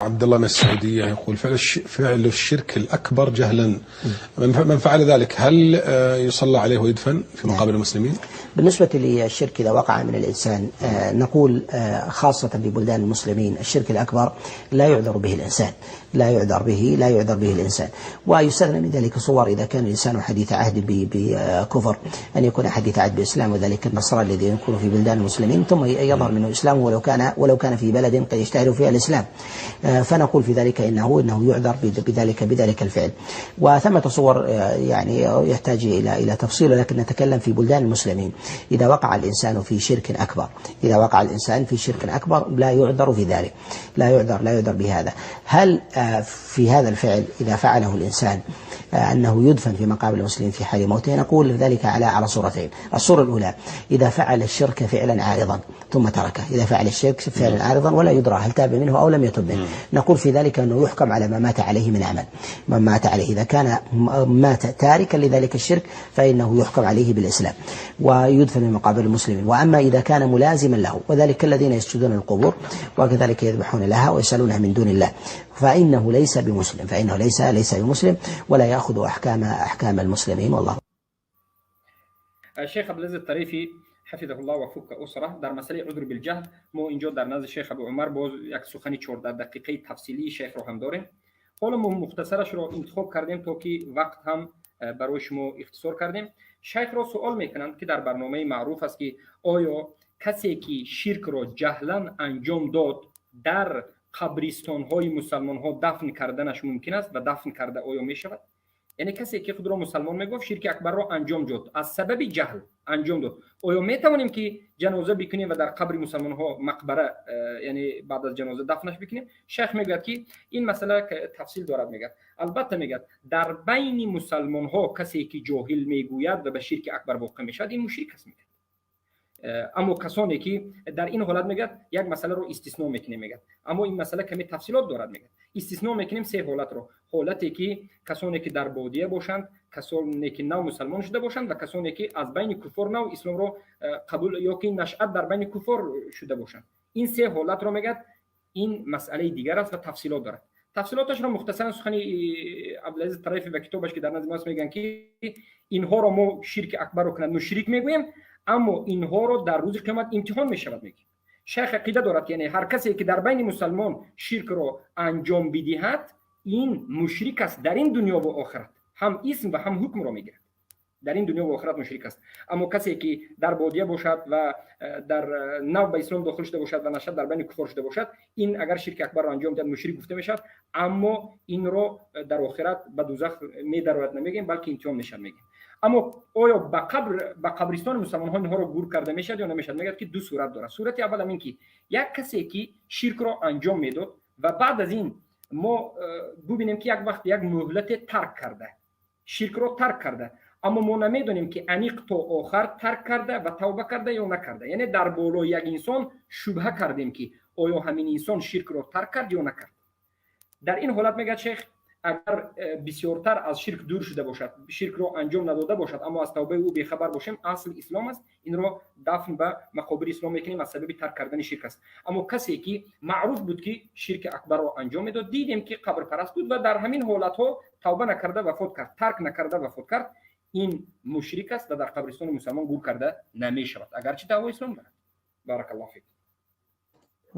عبد الله من السعودية يقول: فعل الشرك الأكبر جهلا، من فعل ذلك هل يصلى عليه ويدفن في مقابر المسلمين؟ بالنسبة للشرك إذا وقع من الإنسان، نقول خاصة في بلدان المسلمين، الشرك الأكبر لا يعذر به الإنسان، لا يعذر به، لا يعذر به الإنسان. ويستثنى من ذلك صور: إذا كان الإنسان حديث عهد بكفر، أن يكون حديث عهد بإسلام، وذلك النصارى الذين يكونوا في بلدان المسلمين ثم يظهر منه إسلامه ولو كان في بلد قد يشتهر فيها الإسلام، فنقول في ذلك إنه يعذر بذلك الفعل. وثمة صور يعني يحتاج إلى تفصيل، ولكن نتكلم في بلدان المسلمين، إذا وقع الإنسان في شرك أكبر، إذا وقع الإنسان في شرك أكبر لا يعذر في ذلك، لا يعذر، لا يعذر بهذا. هل في هذا الفعل إذا فعله الإنسان أنه يدفن في مقابر المسلمين في حال موته؟ نقول ذلك على صورتين. الصورة الأولى: إذا فعل الشرك فعلا عارضا ثم تركه، إذا فعل الشرك فعلا عارضا ولا يدرى هل تاب منه أو لم يتب منه، نقول في ذلك أنه يحكم على ما مات عليه من عمل، ما مات عليه. إذا كان مات تاركا لذلك الشرك فإنه يحكم عليه بالإسلام ويدفن في مقابر المسلمين. وأما إذا كان ملازما له، وذلك الذين يسجدون القبور وكذلك يذبحون لها ويسألونها من دون الله، فإنه ليس بمسلم، فإنه ليس بمسلم ولا يأخذ أحكام المسلمين، والله. شیخ عبدالعزیز طریفی حفظه الله و فک اسره، در مسئله عذر بالجهل ما اینجا در نزد شیخ ابو عمر باز یک سخنی 14 دقیقه تفصیلی شیخ رو هم داریم. حالا ما مختصرش رو انتخاب کردیم تا که وقت هم برای شما اختصار کردیم. شیخ را سوال میکنند که در برنامه معروف است که آیا کسی که شرک را جهلا انجام داد، در قبرستان های مسلمان ها دفن کردنش ممکن است و دفن کرده آیا می شود؟ یعنی کسی که خود را مسلمان میگفت، شرک اکبر را انجام داد، از سبب جهل انجام داد، آیا می توانیم که جنازه بکنیم و در قبر مسلمان ها مقبره، یعنی بعد از جنازه دفنش بکنیم؟ شیخ میگوید که این مسئله تفصیل دارد. میگه البته، میگه در بین مسلمان ها کسی که جاهل میگوید و به شرک اکبر واقع میشود، این مشرک است. میگه اما کسانی که در این حالت، میگه یک مسئله رو استثناء میکنیم. میگه اما این مسئله کمی تفصیلات دارد. میگه استثناء میکنیم سه حالت رو: حالتی که کسانی که در بادیه باشند، کسانی که نو مسلمان شده باشند و کسانی که از بین کفار نو اسلام رو قبول یا که نشأت در بین کفار شده باشند. این سه حالت رو میگه این مسئله دیگر است و تفصیلات دارد. تفصیلاتش را مختصرا سخن عبدالعزیز طرفی و کتابش که در نزد ماست، میگن که اینها رو ما شرک اکبر رو کنند مشرک میگوییم، اما اینها رو در روز قیامت امتحان میشود. میگه شیخ عقیده دارد، یعنی هر کسی که در بین مسلمان شرک رو انجام بدهد، این مشرک است در این دنیا و آخرت، هم اسم و هم حکم رو میگیرد. در این دنیا و آخرت مشرک است. اما کسی که در بادیه باشد و در نو به اسلام داخل شده باشد و نشأت در بین کفار شده باشد، این اگر شرک اکبر را انجام دهد مشرک گفته میشد، اما این رو در آخرت به دوزخ میدرود نمیگیم، بلکه امتحان میشد میگیم. اما آیا به قبرستان مسلمان ها اینها رو گور کرده میشد یا نمیشد؟ میگه که دو صورت داره. صورت اول این که یک کسی که شرک را انجام میداد و بعد از این ما ببینیم که یک وقت یک مهلت ترک کرده، شرک را ترک کرده، اما ما نمیدونیم که انیق تا آخر ترک کرده و توبه کرده یا نکرده. یعنی در بالای یک انسان شبهه کردیم که آیا همین انسان شرک را ترک کرد یا نکرد. در این حالت میگه شیخ اگر بسیارتر از شرک دور شده باشد، شرک را انجام نداده باشد، اما از توبه او بیخبر باشیم، اصل اسلام است، این را دفن به مقابر اسلام میکنیم، از سبب ترک کردن شرک است. اما کسی که معروف بود که شرک اکبر را انجام میداد، دیدیم که قبر پرست بود و در همین حالت ها توبه نکرده وفات کرد، ترک نکرده وفات کرد، این مشرک است و در قبرستان مسلمان گور کرده نمی شود، اگرچه دعوای اسلام دارد. بارک الله فیک.